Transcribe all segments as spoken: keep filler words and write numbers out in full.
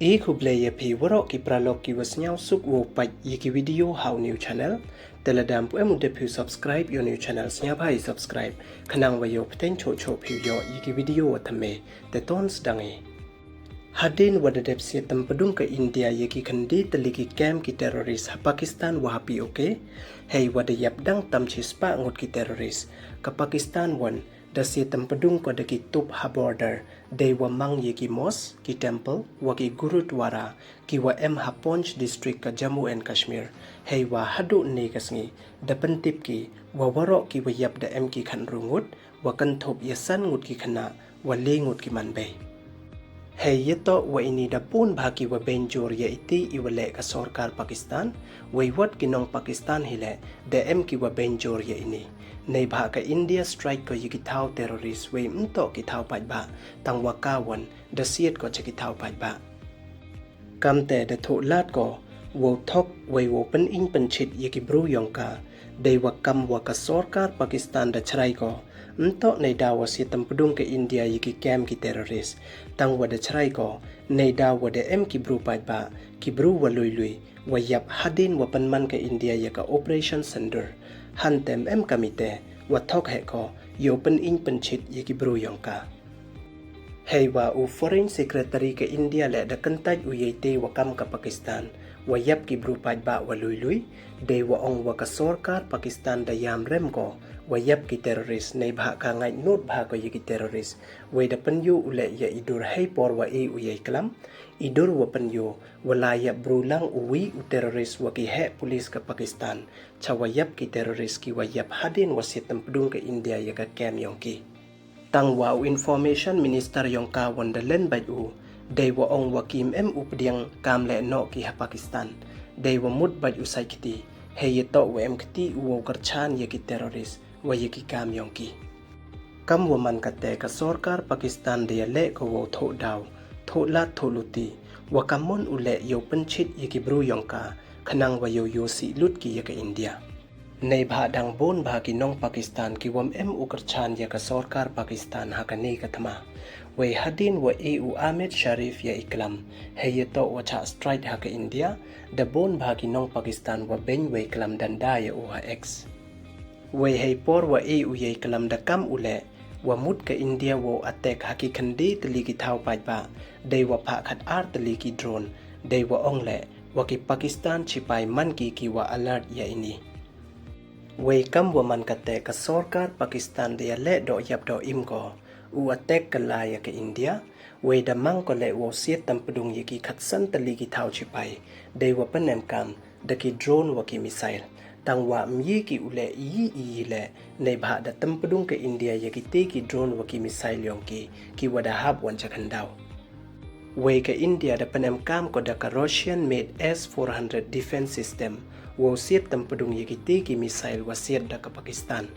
I khublei ya phi waroh ki paralok ki wa sniawsuk wow pait ya ki video ha u new channel. Te lada ym pu em u dep phi u subscribe ya u new channel, sniawbha i subscribe, khnang wa yow pteng choh choh phi u yoh ya ki video wa thymme. Te ton sdang i. Hadien wa da dep siat tympdung ka India ya ki khyndai tylli ki camp ki terrorist ha Pakistan wa ha P O K, hei wa da yap dang tam chispah ngut ki terrorist, ka Pakistan wan da siat tympdung ko da ki tup ha border, dei wa mang ya ki mosque, ki temple, wa ki gurudwara, ki wa em ha Poonch district ka Jammu and Kashmir, hei wa haduh ne ka sngi da pyntip ki wa waroh ki wa yap da em ki khatynru ngut, wa kynthup ya san ngut ki khynnah, wa le ngut ki manbei. Hei yatoh wa ini da bun bha ki wa bynjur ya iti i wa leh ka sorkar Pakistan, wei wat ki nong Pakistan hi leh da em ki wa bynjur ya ini. Neibhah ka India strike ko ya ki thaw terrorist, wei ym toh ki thaw paidbah, tang wa ka wan da siat ko cha ki thaw paidbah. Kamte da thoh lad ko wow thok wei wow pyniñ pynchit ya ki bru yong ka, dei wa kam wa ka sorkar Pakistan da chrai ko, ym toh neidaw wa siat tympdung ka India ya ki camp ki terrorist, tang wa da chrai ko neidaw wa da em ki bru paidbah, ki bru wa lui lui, wa yap hadien wa pynman ka India ya ka Operation Sindoor. Hantem em kam ite, wa thok heh ko yow pyniñ pynchit ya ki bru yong ka. Hei wa u Foreign Secretary ka India leh da kyntait u ya ite wa kam ka Pakistan wa yap ki bru paidbah wa lui lui, dei wa ong wa ka sorkar Pakistan da yam rem ko wa yap ki terrorist, neibhah ka ngait nut bha ko ya ki terrorist, wei da pynyoo u leh ya i dur hei por wa e u ya i klam, i dur wa pynyoo wa la yap bru lang u wi u terrorist wa ki heh police ka Pakistan, cha wa yap ki terrorist ki wa yap hadien wa siat tympdung ka India ya ka camp yong ki. Tang wa u Information Minister yong ka wan da len bait u, dei wa ong wa kim em u pdiang kam leh noh ki ha Pakistan, dei wa mut bait u sait kti, hei yatoh wa em kti u wow kyrchan ya ki terrorist wa ya ki camp yong ki. Kam wa man kate ka sorkar Pakistan da ya leh ko wow thoh daw, thoh lad thoh luti, wa kamon u leh yow pynchit ya ki bru yong ka, khnang wa yow yoh sih lut ki ya ka India. Neibhah dang bun bha ki nong Pakistan ki wam em u kyrchan ya ka sorkar Pakistan ha kani ka thma. Wei hadien wa e u Ahmed Sharif ya i klam, hei yatoh wa chah strike ha ka India, da bun bha ki nong Pakistan wa beiñ wei klam danda ya u ha X. Wei hei por wa e u ya i klam da kam u leh, wa mut ka India wow attack ha ki khyndai tylli ki thaw paidbah, dei wa phah khat ar tylli ki drone, dei wa ong leh wa ki Pakistan chipai man ki ki wa alert ya ini. Wei kam wa man kate ka sorkar Pakistan da ya leh doh yap doh im ko u attack ka la ya ka India, wei da mang ko leh wow siat tympdung ya ki khatsan tylli ki thaw chipai, dei wa pynemkam da ki drone wa ki missile. Tang wa ym ye ki u leh iyi iyi leh, neibhah da tympdung ka India ya kite ki drone wa ki missile yong ki, ki wa da hap wan cha khyndaw. Wei ka India da pynemkam ko da ka Russian made S four hundred defense system wow siat tympdung ya kite ki missile wa siat da ka Pakistan.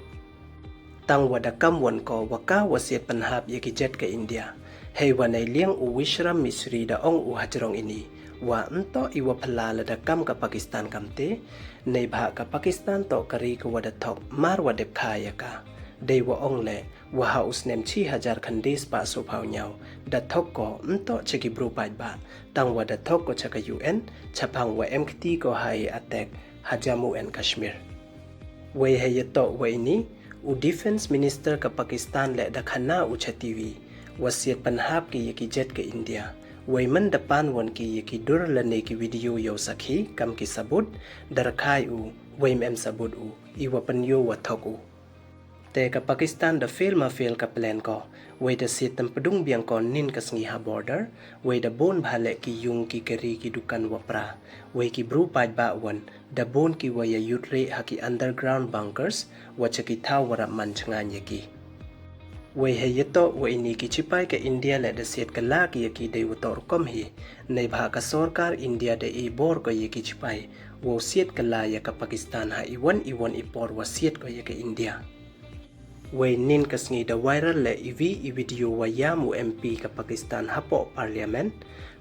Tang wa da kam wan ko wa ka wa siat pynhap ya ki jet ka India. Hei wa neiliang u Vishram Misri da ong u hajrong ini, wa ym toh i wa phylla lada kam ka Pakistan kamte, neibhah ka Pakistan toh ka ri ka wa da thok mar wa dep kha ya ka. Dei wa ong leh, wa ha u snem chi hajar khyndai spah soophaw ynñiaw, da thok ko ym toh cha ki bru paidbah, tang wa da thok ko cha ka U N, chaphang wa em kti ko ha i attack ha Jammu and Kashmir. Wei hei yatoh wa ini, u Defense Minister ka Pakistan leh da khana u cha T V, wa siat pynhap ki ya ki jet ka India. Wei man da pan wan ki ya ki dur lane ki video yow sakhi kam ki sabut, da rkhai u, wei ym em sabut u, i wa pynyoo wa thok u. Te ka Pakistan da fail ma fail ka plan ko, wei da siat tympdung biang ko nin ka sngi ha border, wei da bun bha leh ki yung ki kari ki dukan wa pra, wei ki bru paidbah wan, da bun ki wa ya yut reh ha ki underground bunkers, wa cha ki thaw wa rap man chngaiñ ya ki. Wei hei yatoh wa ini ki chipai ka India leh da siat kylla ki ya ki dei wa toh rukom hi, neibhah ka sorkar India da e bor ko ya ki chipai wow siat kylla ya ka Pakistan ha iwon iwon i por wa siat ko ya ka India. Wei nin ka sngi da viral leh iwi i video wa yam u M P ka Pakistan hapoh Parliament,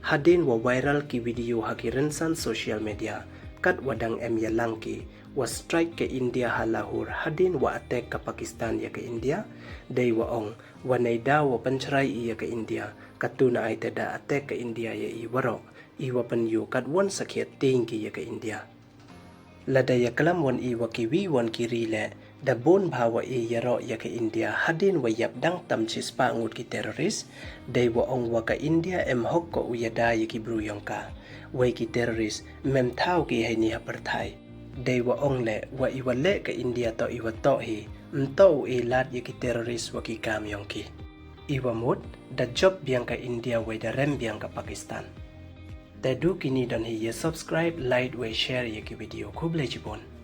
hadien wa viral ki video ha ki rynsan social media, kat wa dang em yalang ki, wa strike ka India ha Lahore hadien wa attack ka Pakistan ya ka India, dei wa ong, wa neidaw wa pynchrai i ya ka India, katu na ai te da attack ka India ya i waroh. Iwa pynyoo katwon sakhiat tieñ ki ya ka India. Lada yaklam won i wa kiwi won ki ri leh, da boon bha wa i yaroh ya ka India hadien wa yap dang tam chispah ngut ki terrorist, dei wa ong wa ka India em hok ko u yada ya ki bru yong ka. Wei ki terrorist mem thaw ki heini ha pyrthai. Dei wa ong leh wa iwa leh ka India toh iwa toh hi, ym toh u e lad ya ki terrorist wa ki kam yong ki. Iwa mut, da jop biang ka India wei da rem biang ka Pakistan. Te du kini don hi, ya subscribe, like wei share ya ki video. Khublei chiboon.